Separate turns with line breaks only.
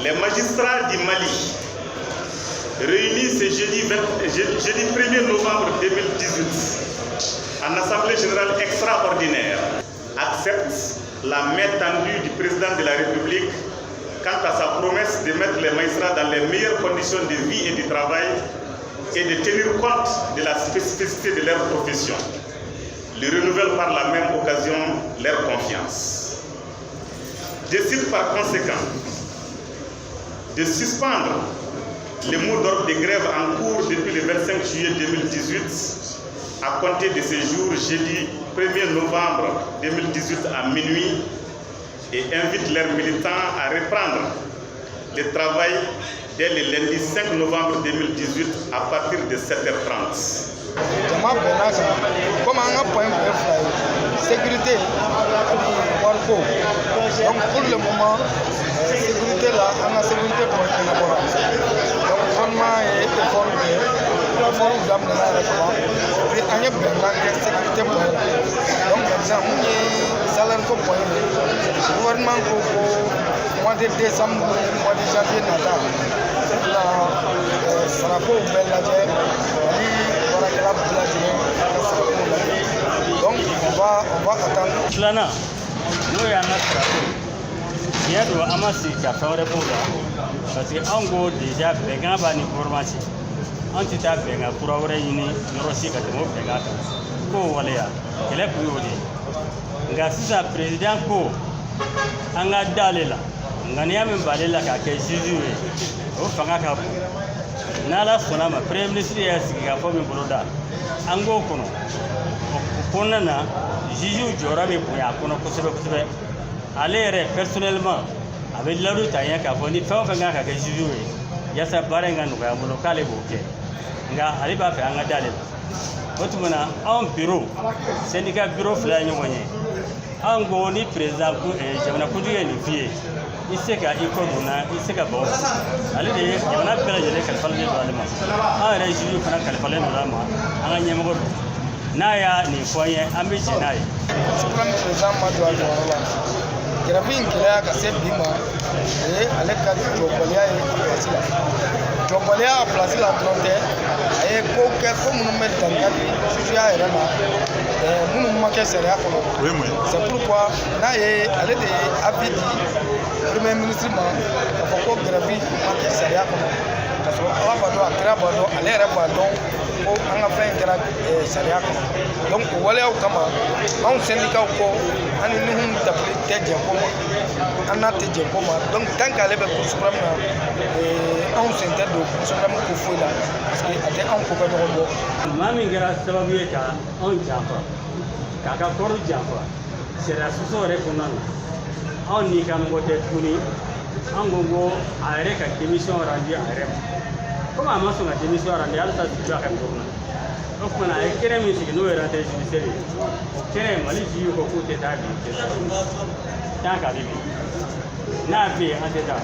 Les magistrats du Mali, réunis ce jeudi, 20, jeudi 1er novembre 2018 en Assemblée générale extraordinaire, acceptent la main tendue du président de la République quant à sa promesse de mettre les magistrats dans les meilleures conditions de vie et de travail et de tenir compte de la spécificité de leur profession. Ils renouvellent par la même occasion leur confiance. Décide par conséquent de suspendre le mot d'ordre de grève en cours depuis le 25 juillet 2018 à compter de ce jour, jeudi 1er novembre 2018 à minuit, et invite leurs militants à reprendre le travail dès le lundi 5 novembre 2018 à partir de 7h30.
Jama bɛnna kan komi an ka point kun ye fila ye, sécurité ani wariko. Donc pour le moment, sécurité la, an ka sécurité point ɲɛnabɔra. Donc gouvernement ye effort kɛ, effort daminɛna yɛrɛ ka ban. Puis an ye bɛnkan kɛ sécurité point la. Donc maintenant, mun ye salaire ko point ye, gouvernement ko ko mois de décembre ni mois de janvier nata na, sarakow bɛɛ lajɛ, Mali baarakɛla bɛɛ lajɛlen ka sarakow lajɛ. Donc on va attendre.
Filanan, n'o y'an ka sarako ye, tiɲɛ don, an ma sigi ka fɛn wɛrɛ k'o la, parce que anw ko déjà bɛnkan b'a ni gouvernement cɛ. Anw tɛ taa bɛnkan kura wɛrɛ ɲini yɔrɔ si ka tɛmɛ o bɛnkan kan k'o waleya. Kɛlɛ kun y'o de ye. Nka sisan, président ko an ka da ale la, ŋaniya min b'ale la k'a kɛ juge ye, o fanga ka bon. N'Ala sɔnna ma, premier ministre y'a sigi ka fɔ min boloda, an k'o kɔnɔ, o kɔnɔna na, juge jɔyɔrɔ bɛ bonya a kɔnɔ kosɛbɛ kosɛbɛ. Ale yɛrɛ personnellement, a bɛ layidu ta ɲɛ k'a fɔ ni fɛn o fɛn kan ka kɛ juge ye yaasa baara in ka nɔgɔya an bolo, k'ale b'o kɛ. Nka ale b'a fɛ an ka d'ale la. O tuma na, anw bureau, syndicat bureau fila ye ɲɔgɔn ye. An ko ni président, jamanakuntigi ye nin f'i ye, i tɛ se ka i kɔ don na, i tɛ se ka ban o ma. Ale de ye jamana bɛɛ lajɛlen kalifalen don ale ma. An yɛrɛ juge fana kalifalen don a ma, an ka ɲɛmɔgɔ don. N'a y'a nin fɔ an ye, an bɛ jɛn n'a ye.
Suprême président ma jɔ a jɔyɔrɔ la. Grève in gɛlɛya ka se bi ma, o ye ale ka jɔbaliya ye a place la. Jɔbaliya a place la dɔrɔn tɛ, a ye ko kɛ, ko minnu bɛ dankari jugeya yɛrɛ la, minnu ma kɛ sariya kɔnɔ.
O ye mun ye?
C'est pourquoi n'a ye ale de ye avis di premier ministre ma k'a fɔ ko grève ma kɛ sariya kɔnɔ, k'a sɔrɔ Ala b'a dɔn, a kira b'a dɔn, ale yɛrɛ b'a dɔn ko an ka fɛn in kɛra sariya kɔnɔ. Donc o waleyaw kama, anw syndicats ko an ni Nouhoum Tapily tɛ jɛn ko ma, an n'a tɛ jɛn ko ma. Donc tant que ale bɛ Cour suprême na, anw sen tɛ don Cour suprême ko foyi la, parce que a tɛ anw ko kɛ ɲɔgɔn bɔ.
Maa min kɛra sababu ye ka anw janfa, k'a ka kɔrɔ janfa sariya sɔsɔ yɛrɛ kɔnɔna na, anw n'i ka mɔgɔ tɛ tuguni. An ko ko a yɛrɛ ka démission rendu a yɛrɛ ma. Komi a ma sɔn ka démission rendu, halisa dugu a ka mɔgɔ na. O tuma na, a ye kɛnɛ min sigi, n'o ye rentrée judiciaire ye, o kɛnɛ, Mali juge ko k'u tɛ taa bi, tɛ taa tant qu'ale bɛ yen. N'a bɛ yen, an tɛ taa.